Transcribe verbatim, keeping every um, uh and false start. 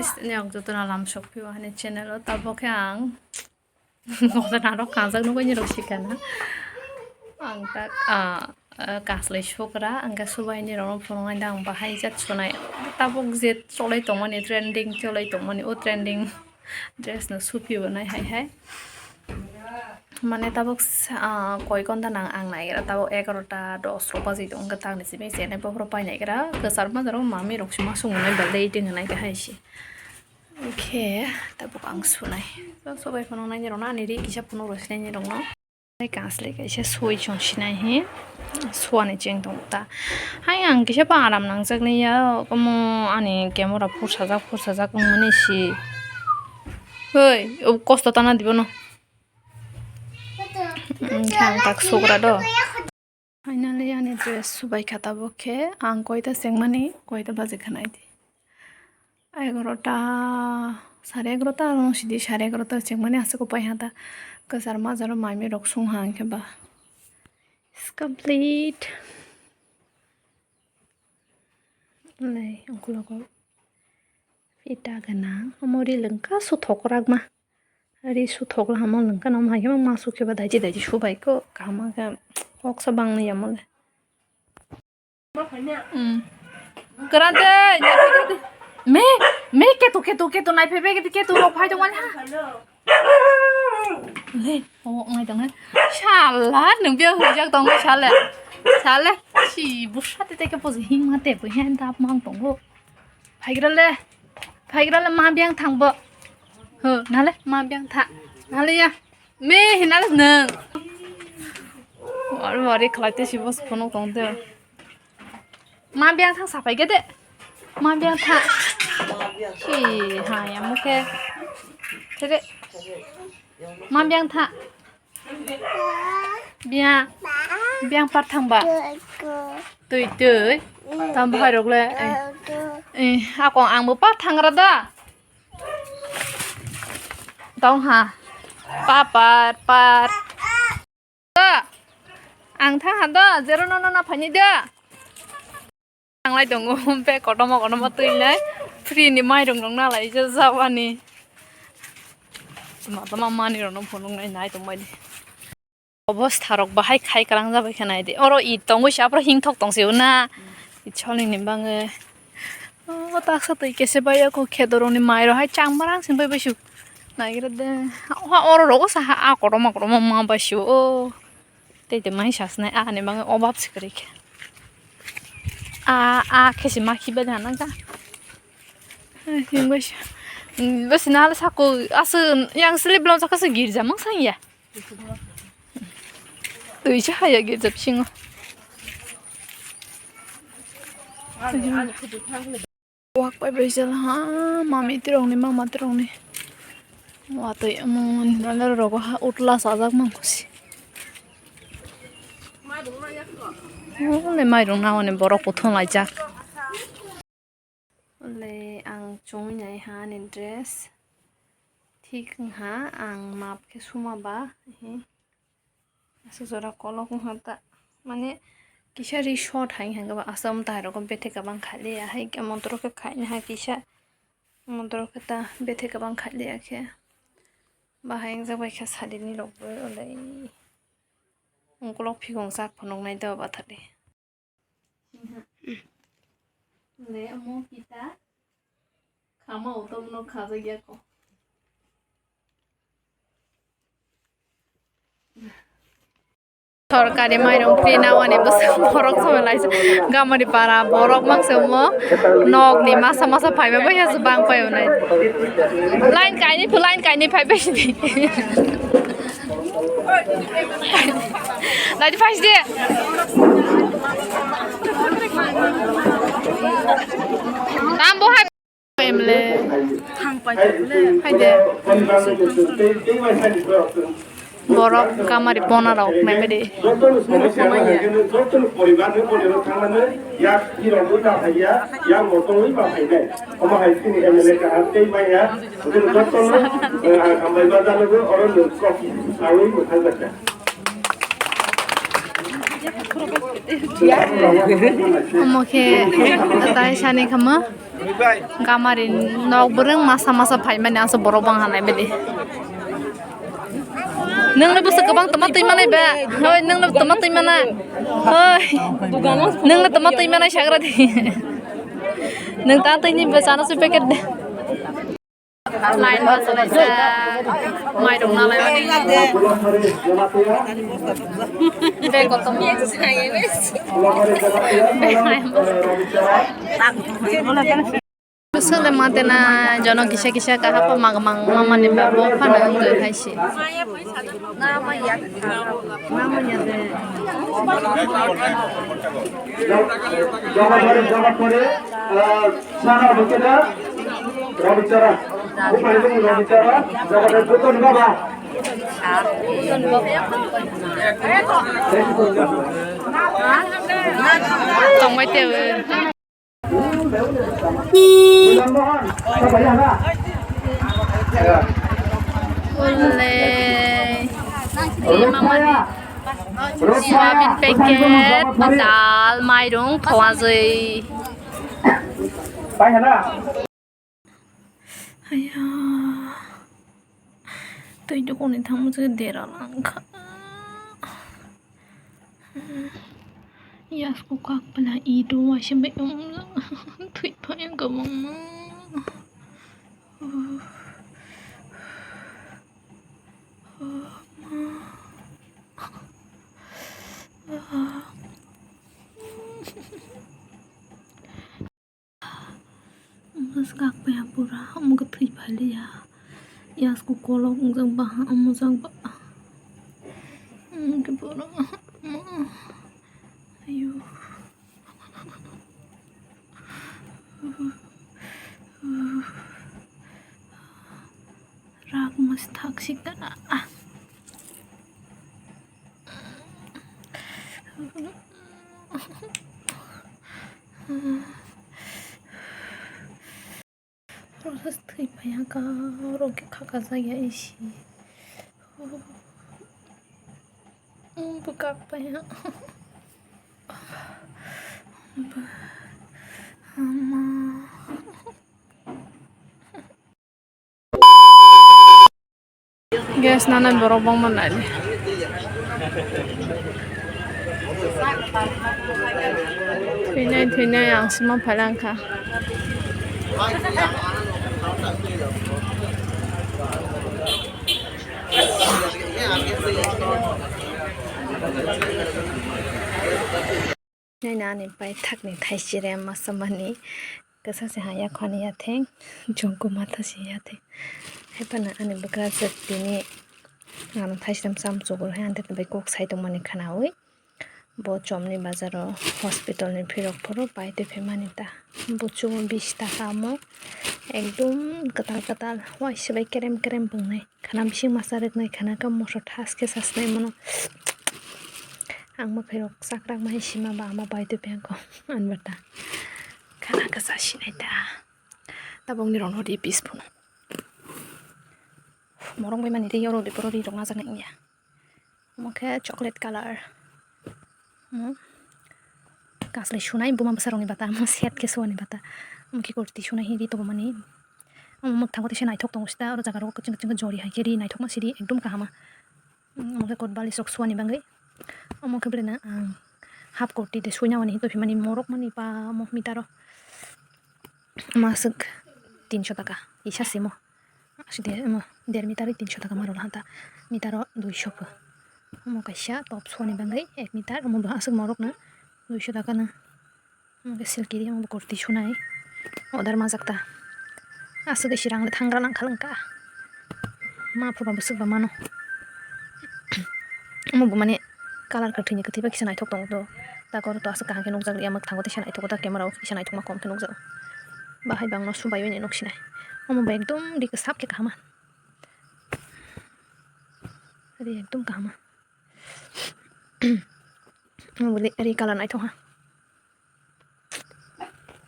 Niyok jotono lam sok phio hani channel o tabok khe ang. Moja narok kanjak nugui nirok sikana. Ang tak, ah, ah, kaslai sukra, ang khe subai nirok no phunuknai da ang bahai jat sunai. Tabok je cholai tongmani, trending cholai tongmani, o trending dress no supi bo nai hai hai. Mane tabok sa-, ah, koi ghonta nang ang naigra, tabok egarota dos rok baji tong khe takni simi se nai bokhorok pai naigra, kwchar majaro mami rok se ma sung nai belai teng nai khe hai se. Khe tabuk ang sunai. So, sobai phano naini rokno ani ri kisa phunuk rw sinai ni rokno. Tei kansle kaisa soi chwng sinai hi suani cheng tongo ta. Hai ang kisa pa aram nangjak ni ya, omo ani camera phursajak phursajak wngmani si. Hoi, o kosto tana dibono. Wngkha ang tak sugra do. Finally, ani dress subai kha tabuk khe ang koita chengmani, koita baji kha nai di. Egarota, sare egarota, aro sidi sare egarota chengmani aswk pai ha ta. Kwchar majaro mami rok sung ha ang khe ba. It's complete. Nai, ongkologo. Ita gana, omo ri lengka suthok rakma. Ri suthok lahamo lengka no hai khe ma su khe ba daiji daiji subai ko kaham khe kok sa bang ya mole. Hmm. Karate, me, me ketu ketu ketu nai phebe ketu ketu rok phai tong ha. Le, o ngai tong ha. Shala nung bia hujak tong sale. Sale, si busa te te ke pozi hing ma te po hen tap mang tong go. Phaigrale, phaigrale ma biang thang bo. Ho, nale ma biang tha. Nale ya. Me hinale nung. Wari wari khlai te si bos phunuk tong te. Ma biang thang sapai ge de. Ma biang tha. Si ha ya mukhe. Tere. Ma biang tha. Biang. Biang par thang ba. Tui tui. Tam bahai rok le. Eh. Eh, akong ang bo par thang ra da. Tong ha. Pa par par. Da. Ang thang ha da. Zero no no na phani da. Tanglai tongo, bag kotorma kotorma twi nai. Free ni mairung rok nalai je jabani. Tama tama manwi rok no phunuk nai nai tong bai di. Obostha rok bahai khai kwrang jabai khe nai di. Oro it tongwi se aphuru himthok tong se na. It solni ni bangwi. O taksa twi kese bai ya kho kheto rok ni mai rok hai chang barang sing bai bai su. Nai gira de. Oro rogo sa ha a kotorma kotorma ma bai su o. Tei tei mai sasnai ani bagwi obab se kwrwi khe. A, a khe se ma khiba jana ka. Ai, himba se. Bwswk nahale sako aswk yang slip long saka se girja mang sang ya. Twi se haya girja bisingo. Wak pai bai jala ha, mami tirokni, mama tirokni. Watwi omo nini rogo ha utla sajak mangkho se. Ole mairung naoni borok kuthum laijak. Ole ang chumui nai ha ani dress. Thik wngha, ang map khe suma ba, he. Aswk jora kolok wngha ta, mane kisa ri short hai hwnka ba, aswk mwtai rok bethe kwbang khailiya, hai khe montro khe khaina hai kisa, montro khe ta bethe kwbang khailiya khe, bahai wngjak bai kha sadi ni rok bo, olei ukolok phikung sak phunuk nai do bathari. Le omo kita khama utok no khajak ya ko. Sorkari mairung free nawani bwswk borok somai laisa gamari para borok mangsa omo nok ni masa masa phaiba bai hasu bang pai unai line kaini phu line kaini phaibai sini. Dadi phai de. Tam bo hai. Emle. Thang pai le. Hai de. Borok kamari pona rok meme de. Yak hirok wi ma phaiya, yak moto wi ma phainai. Omo hai chini M L A kaham tei maya, jotono, eh, ang hambai ma jalo bo, oro nwng kok sawi mwthang jaka. Omo khe tai sani kha mo. Gamari nok bwrwng masa masa phaimani aswk borok bang hanai bidi. Nwng le bwswk kwbang tongma twi manai ba? Hoi, nwng le tongma twi mana? Hoi. Nwng le tongma twi manai sagra di. Nwng ta twi ni bwsa no se packet de. Line ba salai sa. Mai rok na lai mani. Bag kotor. Bag mai. Bwswk le mantena jono kisa kisa kaham po mag mang mamani babu phano wngwi hai se. জমা ধরে জমা করে, আহ, সারা হচ্ছে না, রবিচারা, উপায় নেই রবিচারা, জগতের পুতন বাবা। Tongbai teo. Ulei. Soyabean packet, dal, mairung, thowajwi. Haya. Twi dukoni thangma se dera langkha. Yasko kak pala ido waisa bai um la. Twi phaya kwbangma. Bwskak paya pura omo khe thwi phailiya. Yasko kolok wngjak baha omo jak ba. Omo khe pura. Ayo. Rak mas thak sika. Process thwi phaiyakha, oro khe khakajak ya isi. Bwkak phaiyakha. Ama. Gas nanai borok bangma naidi. Thwinai, thwinai, ang sima phailangkha. Nai na ani pai thakni thaisire masa mani. Kasa se ha yakhwani yatheng, jongko matha se yatheng. Hai phano ani bwkrajwk tini ano thaisram chamchugwi hai ang bai kok sai tongmani khwnawi. Bo chomni bazaro hospital ni phirok phuru pai twi phaimani ta. Buchu bish taka omo ekdum kwtal kwtal waisa bai kerem kerem wngnai. Khana bising masa rwknai khana khe moso thas khe sasnai mano. Ang mwkhwirok chakrak mai sima ba ama pai twi phai ang kho ani bata. Khana khe sasinai ta. Tabukni rokno ri piece phano. Morok bai mani ri oro ri poro ri rok najak nai wngya. Omo khe chocolate colour. Omo kaslai sunai buma bwsa rokni bata, omo set khe suani bata. Omo khe kurti sunai hinwi tongmani. Omo mwkhang o teisa naithok tongo sita, oro jaga rogo kwchwng kwchwng khe jori hai khe ri naithokma siri ekdum kahama. Omo khe kot bali sok suani bagwi. Omo khe belai no ang half kurti de suina mani hinwi tongphimani morok mani ba omo meter o. Omo aswk tinso taka kisa simo. Aswk de omo der meter ri tinso taka ma rwla hanta meter o duiso pho. Omo kaisa top suani bagwi ek meter omo bo aswk morok no duiso taka no. Omo khe silkiri omo bo kurti sunai order majak ta. Aswk isi rang le thangra nang kha lwng kha. Ma phuba bwswk ba mano. Omo bo mane colour kwthwini kwthwi bai kisa naithok tongo to. Takoro to aswk kaham khe nukjak ya mwkhang o teisa naithok ta camera o kisa naithokma kom khe nukjak. Bahai bangno subai bai nuksinai. Omo bo ekdom ri kwsap khe kahama. Ri ekdom kahama. Omo bo ri colour naithok ha.